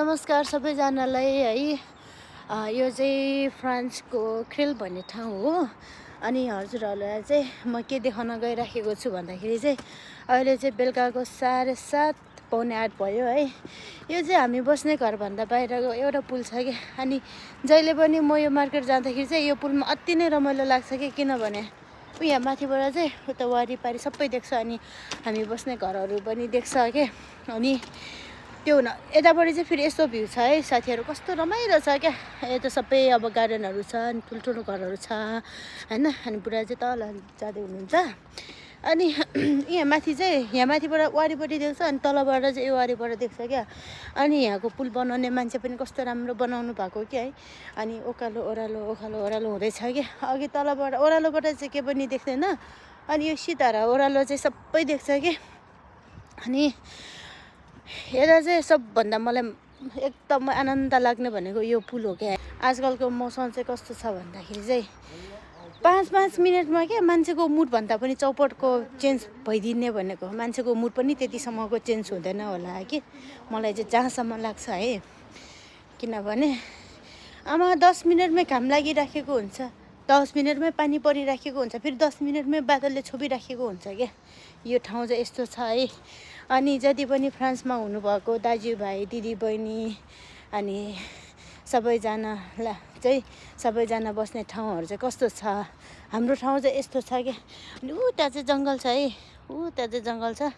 नमस्कार सबैजनालाई है। यो चाहिँ फ्रान्सको क्रेल भन्ने ठाउँ हो। अनि हजुरहरूलाई चाहिँ म के देखाउन गइराखेको छु भन्दाखेरि चाहिँ अहिले चाहिँ बेलुकाको 7:30 पौने 8 भयो है। यो चाहिँ हामी बस्ने घरभन्दा बाहिरको एउटा पुल छ कि। अनि जहिले पनि म यो मार्केट जाँदाखेरि चाहिँ यो पुलमा अति नै रमाइलो लाग्छ कि, किनभने यहाँ माथिबाट चाहिँ उता वारिपारि सबै देख्छ अनि हामी बस्ने घरहरू पनि देख्छ के। अनि त्यो हुन यतापट्टि चाहिँ फेरि यस्तो भ्यू छ है साथीहरू, कस्तो रमाइलो छ क्या। यता सबै अब गार्डनहरू छ अनि ठुल्ठुलो घरहरू छ होइन। अनि बुढा चाहिँ तल जाँदै हुनुहुन्छ। अनि यहाँ माथिबाट वारिपट्टि देख्छ अनि तलबाट चाहिँ यो वारिबाट देख्छ क्या। अनि यहाँको पुल बनाउने मान्छे पनि कस्तो राम्रो बनाउनु भएको क्या है। अनि ओह्रालो ओह्रालो हुँदैछ क्या। अघि तलबाट ओह्रालोबाट चाहिँ के पनि देख्दैन, अनि यो सिधारा ओह्रालो चाहिँ सबै देख्छ कि। अनि यता चाहिँ सबभन्दा मलाई एकदम आनन्द लाग्ने भनेको यो पुल हो क्या। आजकलको मौसम चाहिँ कस्तो छ भन्दाखेरि चाहिँ 5-5 मिनटमा क्या मान्छेको मुड भन्दा पनि चौपटको चेन्ज भइदिने भनेको। मान्छेको मुड पनि त्यतिसम्मको चेन्ज हुँदैन होला कि, मलाई चाहिँ जहाँसम्म लाग्छ है। किनभने आमा 10 मिनटमै घाम लागिराखेको हुन्छ, 10 मिनटमै पानी परिराखेको हुन्छ, फेरि 10 मिनटमै बादलले छोपिराखेको हुन्छ क्या। यो ठाउँ चाहिँ यस्तो छ है। अनि जति पनि फ्रान्समा हुनुभएको दाजुभाइ दिदीबहिनी अनि सबैजना बस्ने ठाउँहरू चाहिँ कस्तो छ, हाम्रो ठाउँ चाहिँ यस्तो छ क्या। अनि त्यहाँ चाहिँ जङ्गल छ है, त्यहाँ चाहिँ जङ्गल छ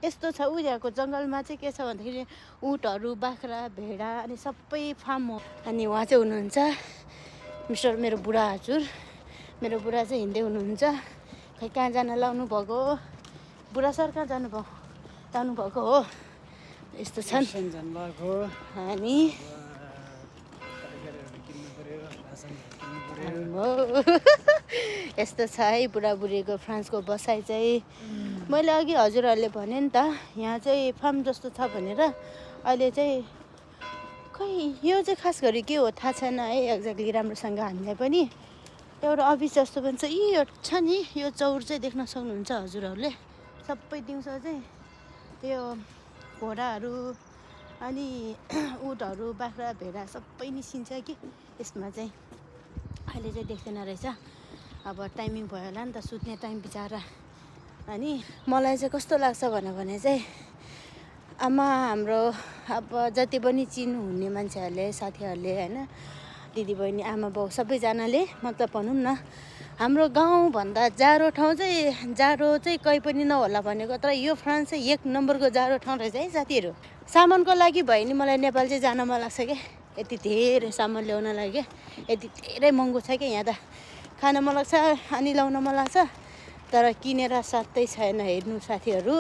यस्तो छ। त्यहाँको जङ्गलमा चाहिँ के छ भन्दाखेरि उटहरू बाख्रा भेडा अनि सबै फार्म हो। अनि उहाँ चाहिँ हुनुहुन्छ मिस्टर मेरो बुढा हजुर। मेरो बुढा चाहिँ हिँड्दै हुनुहुन्छ, खै कहाँ जान लाउनु भएको हो। बुढा सर कहाँ जानुभएको हो, यस्तो छन्। अनि यस्तो छ है बुढाबुढीको फ्रान्सको बसाइ चाहिँ। मैले अघि हजुरहरूले भने नि त यहाँ चाहिँ फार्म जस्तो छ भनेर। अहिले चाहिँ खै यो चाहिँ खास गरी के हो थाहा छैन है एक्ज्याक्टली राम्रोसँग हामीलाई पनि। एउटा अफिस जस्तो पनि छ। यो छ नि यो चौर चाहिँ देख्न सक्नुहुन्छ हजुरहरूले। सबै दिउँसो चाहिँ त्यो घोडाहरू अनि उटहरू बाख्रा भेडा सबै निस्किन्छ कि यसमा चाहिँ। अहिले चाहिँ देख्दैन रहेछ, अब टाइमिङ भयो होला नि त सुत्ने टाइम बिचारा। अनि मलाई चाहिँ कस्तो लाग्छ भने चाहिँ आमा हाम्रो अब जति पनि चिन्नुहुने मान्छेहरूले साथीहरूले होइन दिदीबहिनी आमा बाउ सबैजनाले मतलब भनौँ न हाम्रो गाउँभन्दा जाडो ठाउँ चाहिँ कहीँ पनि नहोला भनेको, तर यो फ्रान्स चाहिँ 1 नम्बरको जाडो ठाउँ रहेछ है साथीहरू। सामानको लागि भयो नि मलाई नेपाल चाहिँ जान मन लाग्छ क्या। यति धेरै सामान ल्याउन लागि क्या, यति धेरै महँगो छ क्या यहाँ त। खान मन लाग्छ अनि लाउन मन लाग्छ, तर किनेर साथै छैन। हेर्नु साथीहरू,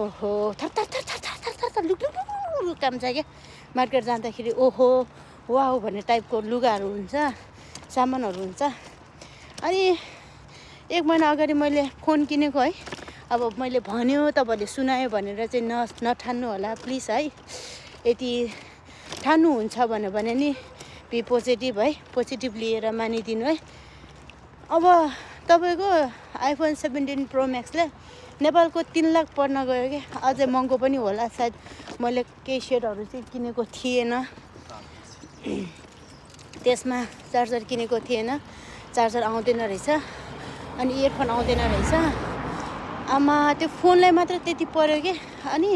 ओहो थर लुक काम छ क्या। मार्केट जाँदाखेरि ओहो वाउ भन्ने टाइपको लुगाहरू हुन्छ, सामानहरू हुन्छ। अनि 1 महिना अगाडि मैले फोन किनेको है। अब मैले भन्यो तपाईँले सुनायो भनेर चाहिँ नठान्नु होला प्लिज है। यति ठान्नुहुन्छ भने नि बी पोजिटिभ है, पोजिटिभ लिएर मानिदिनु है। अब तपाईँको आइफोन 17 प्रो म्याक्सले नेपालको 3 लाख पर्न गयो कि। अझै महँगो पनि होला सायद। मैले केही सेटहरू चाहिँ किनेको थिएन, त्यसमा चार्जर किनेको थिएन, चार्जर आउँदैन रहेछ अनि इयरफोन आउँदैन रहेछ। आमा त्यो फोनलाई मात्र त्यति पर्यो कि। अनि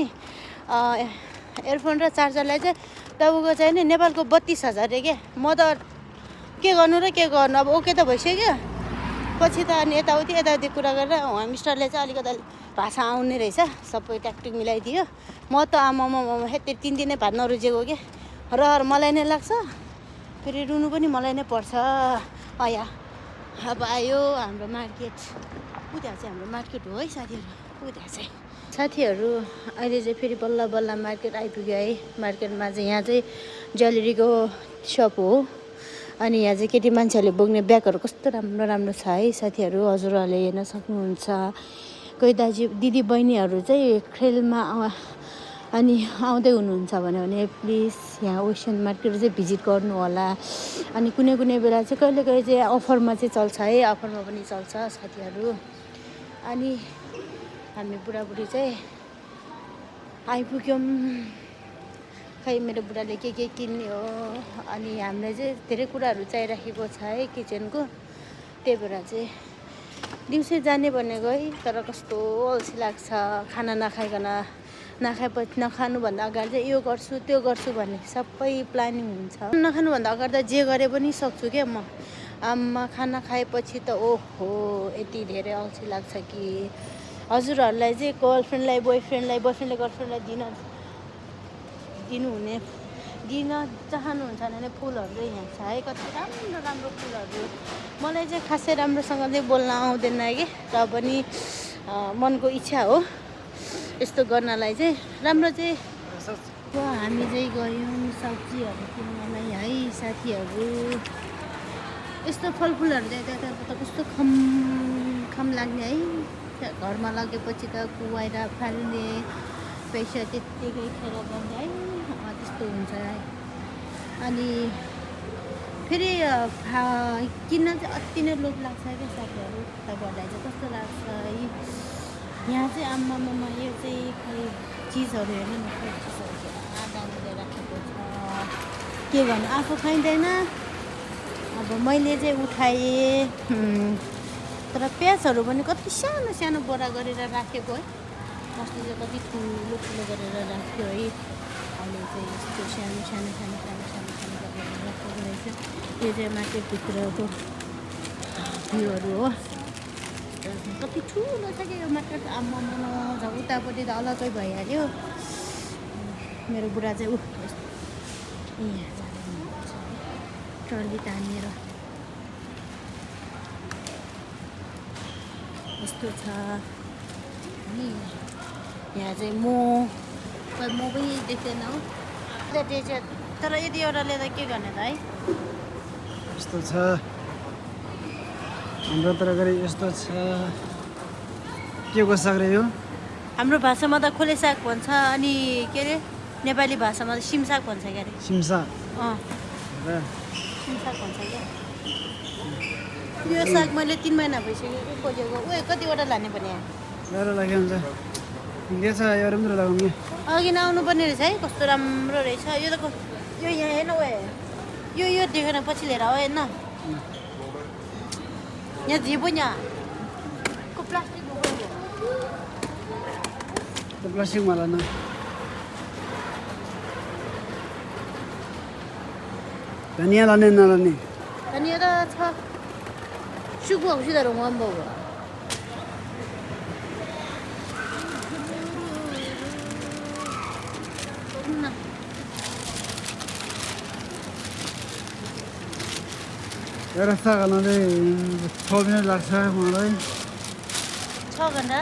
इयरफोन र चार्जरलाई चाहिँ तपाईँको चाहिँ नि नेपालको 32,000 अरे क्या। म त के गर्नु अब ओके त भइसक्यो पछि त। अनि यताउति कुरा गरेर उहाँ मिस्टरले चाहिँ अलिकति भाषा आउने रहेछ, सबै ट्याक्टिक मिलाइदियो। म त आमामा हेत्ते 3 दिनै भात नरुचेको के। रहर मलाई नै लाग्छ, फेरि रुनु पनि मलाई नै पर्छ। या अब आयो हाम्रो मार्केट। त्यहाँ चाहिँ हाम्रो मार्केट हो है साथीहरू। त्यहाँ चाहिँ साथीहरू अहिले चाहिँ फेरि बल्ल मार्केट आइपुग्यो है। मार्केटमा चाहिँ यहाँ चाहिँ ज्वेलरीको सप हो। अनि यहाँ चाहिँ केटी मान्छेहरूले बोक्ने ब्यागहरू कस्तो राम्रो छ है साथीहरू, हजुरहरूले हेर्न सक्नुहुन्छ। कोही दिदी बहिनीहरू चाहिँ खेलमा अनि आउँदै हुनुहुन्छ भने प्लिज यहाँ ओसन मार्केट चाहिँ भिजिट गर्नु होला। अनि कुनै बेला चाहिँ कहिले चाहिँ अफरमा चाहिँ चल्छ है, अफरमा पनि चल्छ साथीहरू। अनि हामी बुढाबुढी चाहिँ आइपुग्यौँ। खै मेरो बुढाले के किन्ने हो अनि हामीलाई चाहिँ धेरै कुराहरू चाहिराखेको छ है किचनको त्यही भएर चाहिँ दिउँसै जाने भनेको है तर कस्तो अल्छी लाग्छ खाना नखाएपछि नखानुभन्दा अगाडि चाहिँ यो गर्छु त्यो गर्छु भन्ने सबै प्लानिङ हुन्छ नखानुभन्दा अगाडि त जे गरे पनि सक्छु क्या म आम्मा खाना खाएपछि त ओहो यति धेरै अल्छी लाग्छ कि हजुरहरूलाई चाहिँ गर्लफ्रेन्डले गर्लफ्रेन्डलाई दिन चाहनुहुन्छ भने फुलहरू चाहिँ यहाँ छ है कति राम्रो राम्रो फुलहरू मलाई चाहिँ खासै राम्रोसँगले बोल्न आउँदैन कि र पनि मनको इच्छा हो यस्तो गर्नलाई चाहिँ राम्रो चाहिँ हामी चाहिँ गयौँ सब्जीहरू किन्नलाई है साथीहरू यस्तो फलफुलहरू देख्दा त कस्तो खम लाग्ने है घरमा लगेपछि त कुवाएर फाल्ने पैसा त्यत्तिकै खेर जान्छ है त्यस्तो हुन्छ है अनि फेरि किन्न चाहिँ अति नै लोभ लाग्छ क्या साथीहरू तपाईँहरूलाई चाहिँ कस्तो लाग्छ है यहाँ चाहिँ आम्मामा यो चाहिँ खै चिजहरू हेर्नु न चिजहरू दामले राखेको छ के गर्नु आफू खाइँदैन अब मैले चाहिँ उठाएँ तर प्याजहरू पनि कति सानो सानो बोरा गरेर राखेको है मसले चाहिँ कति ठुलो गरेर राख्यो है अहिले चाहिँ यस्तो सानो गरेर राखेको रहेछ यो चाहिँ मार्केटभित्रको भ्यूहरू हो कति ठुलो छ कि यो मार्केट आम्मामा उतापट्टि त अलग्गै भइहाल्यो मेरो बुढा चाहिँ यहाँ जानुहुन्छ ट्रली तानेर यस्तो छ अनि यहाँ चाहिँ म पनि देख्दैन हौ तर यदि एउटा लिँदा के गर्ने त है यस्तो छ हाम्रो तरकारी यस्तो छ के को साग रे यो हाम्रो भाषामा त खोले साग भन्छ अनि के अरे नेपाली भाषामा त सिमसाग भन्छ क्या अरे सिमसाग सिमसाग भन्छ क्या यो साग मैले 3 महिना भइसक्यो खोजेको कतिवटा लाने पनि राम्रो लाग्यो हुन्छ के छ यो राम्रो लगाउने अघि नआउनु पर्ने रहेछ है कस्तो राम्रो रहेछ यो त यो यहाँ हेर्न यो देखेन पछि लिएर हो हेर्न यहाँ जे पनि यहाँको प्लास्टिक प्लास्टिक मला न धनिया लाने नलाने धनिया त छ सुकु औषधहरू मम्बो एउटा साग हाल्नाले 6 मिनट लाग्छ मलाई 6 घन्टा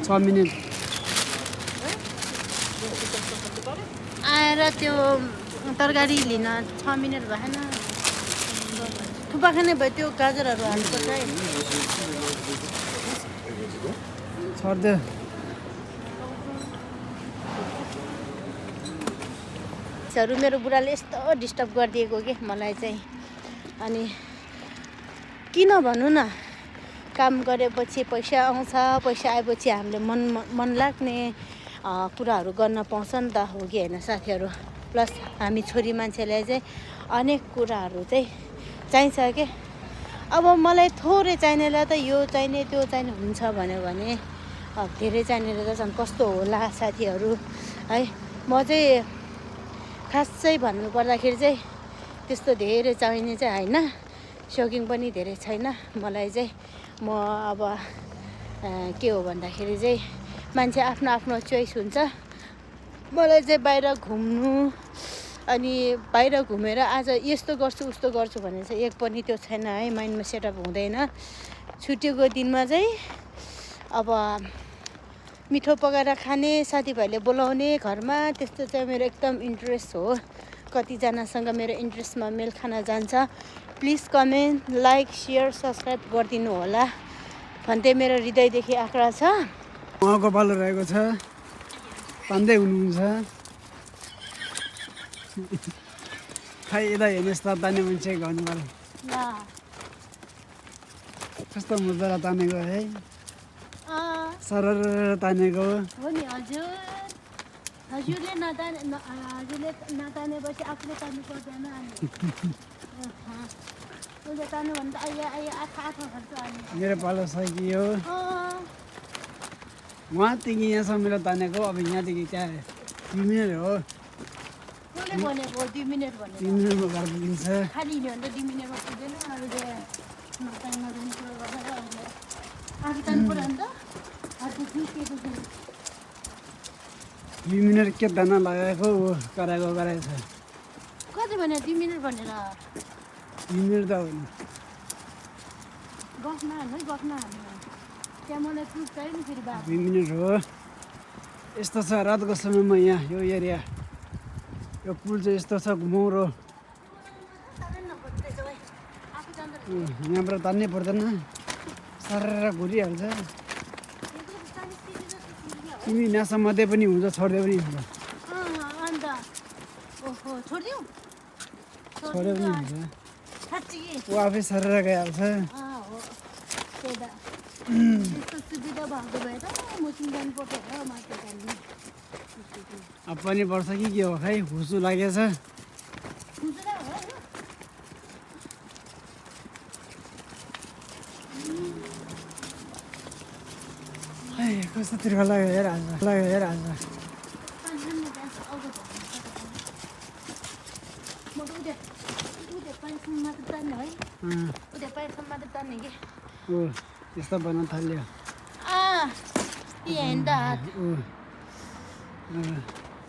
6 मिनट आएर त्यो तरकारी लिन 6 मिनट भएन थुक्पा खाने भयो त्यो गाजरहरू हाल्नुपर्छ है छर्दे मेरो बुढाले यस्तो डिस्टर्ब गरिदिएको कि मलाई चाहिँ अनि किन भन्नु न काम गरेपछि पैसा आउँछ पैसा आएपछि हामीले मन लाग्ने कुराहरू गर्न पाउँछ नि त हो कि होइन साथीहरू प्लस हामी छोरी मान्छेलाई चाहिँ अनेक कुराहरू चाहिँ चाहिन्छ के अब मलाई थोरै चाहिनेलाई त यो चाहिने त्यो चाहिने हुन्छ भन्यो भने धेरै चाहिनेले त झन् कस्तो होला साथीहरू है म चाहिँ खासै भन्नुपर्दाखेरि चाहिँ त्यस्तो धेरै चाहिने चाहिँ होइन सौकिङ पनि धेरै छैन मलाई चाहिँ म अब के हो भन्दाखेरि चाहिँ मान्छे आफ्नो आफ्नो चोइस हुन्छ मलाई चाहिँ बाहिर घुम्नु अनि बाहिर घुमेर आज यस्तो गर्छु उस्तो गर्छु भने चाहिँ एक पनि त्यो छैन है माइन्डमा सेटअप हुँदैन छुट्टीको दिनमा चाहिँ अब मिठो पकाएर खाने साथीभाइले बोलाउने घरमा त्यस्तो चाहिँ मेरो एकदम इन्ट्रेस्ट हो कतिजनासँग मेरो इन्ट्रेस्टमा मेल खान जान्छ please comment like share subscribe गरिदिनु होला भन्दै मेरो हृदयदेखि आग्रह छ उहाँको पालो रहेको छ तान्दै हुनुहुन्छ खै यता हेर्नुहोस् त तान्ने मान्छे गर्नु पर्यो कस्तो मजा तानेको है सरर तानेको हो नि हजुर हजुरले नतानेपछि आफूले तान्नु पर्दैन अनि उसले तान्नु भने त अहिले आँखा खर्च अनि मेरो पालो सकियो वहाँदेखि यहाँसम्म मेरो तानेको अब यहाँदेखि क्या 2 मिनट हो कसले भनेको 2 मिनट भनेको 3 मिनटमा घर पुगिन्छ खाली हिँड्यो भने त 2 मिनटमा पुग्दैन अहिले नतान्नु कुरो गरेर अहिले आफू तान्नु पऱ्यो भने त हात दुख्नु के दुख्नु 2 मिनट के दाना लगाएको कराएको छ कति भने 2 मिनट भनेर 2 मिनट त होइन गफ नहाल्नु है गफ नहाल्नु त्यहाँ मलाई प्रुफ चाहियो नि फेरि बाबु 2 मिनट हो यस्तो छ रातको समयमा यहाँ यो एरिया यो पुल चाहिँ यस्तो छ घुमाउरो यहाँबाट तान्नै पर्दैन सारा घुरिहाल्छ तिमी यहाँसम्म मात्रै पनि हुन्छ छोड्दै पनि हुन्छ अन्त ओहो छोडिदिउँ छोड्दै पनि हुन्छ साँच्ची ऊ आफै सरेर गइहाल्छ हो त्यही त त्यस्तो सुविधा भएको भएर म चाहिँ जानु पर्छ र माथि जानु अब पनि पर्छ कि के हो खै हुसु लागेछ खै कस्तो तिर्ख लाग्यो हेर आज ऊ यस्तो बन्न थाल्यो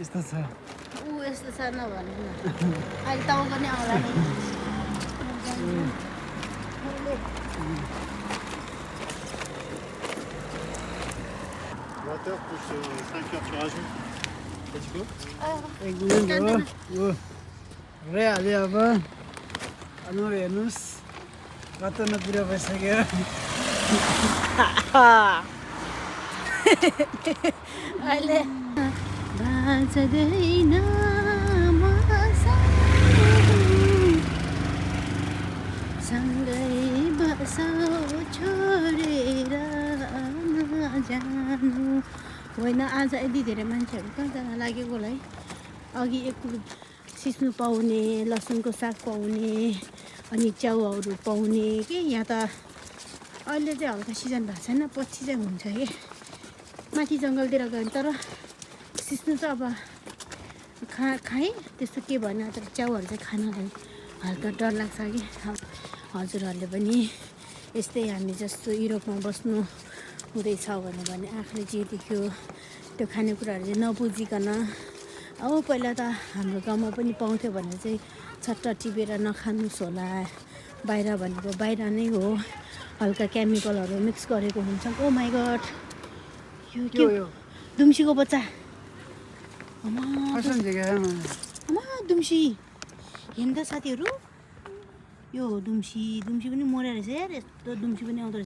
यस्तो छ यस्तो छ नभन्नु न अहिले टाउको नि आउला नि Water plus 5 heures sur Azure. Let's go. 1 minute हो रहिहाल्यो अब अनुहार हेर्नुहोस् कता नतिर भइसक्यो अहिले बाँच्दैन सँगै बसाउ छोडेर नजानु होइन आज यति धेरै मान्छेहरू कहाँ जान लागेको होला है अघि एक सिस्नु पाउने लसुनको साग पाउने अनि च्याउहरू पाउने के यहाँ त अहिले चाहिँ हल्का सिजन भएको छैन पछि चाहिँ हुन्छ कि माथि जङ्गलतिर गयो तर सिस्नु चाहिँ अब खाएँ त्यस्तो के भएन तर च्याउहरू चाहिँ खानलाई हल्का डर लाग्छ कि हजुरहरूले पनि यस्तै हामी जस्तो युरोपमा बस्नु हुँदैछ भने आँखाले जे देख्यो त्यो खानेकुराहरू चाहिँ नबुझिकन अब पहिला त हाम्रो गाउँमा पनि पाउँथ्यो भने चाहिँ छट्ट टिपेर नखानुहोस् होला बाहिर भनेको बाहिर नै हो हल्का केमिकलहरू मिक्स गरेको हुन्छ ओ माई गड यो के दुम्सीको बच्चा अमा दुम्सी हेर्नु त साथीहरू यो दुम्सी पनि मरेर रहेछ यार यस्तो दुम्सी पनि आउँदो रहेछ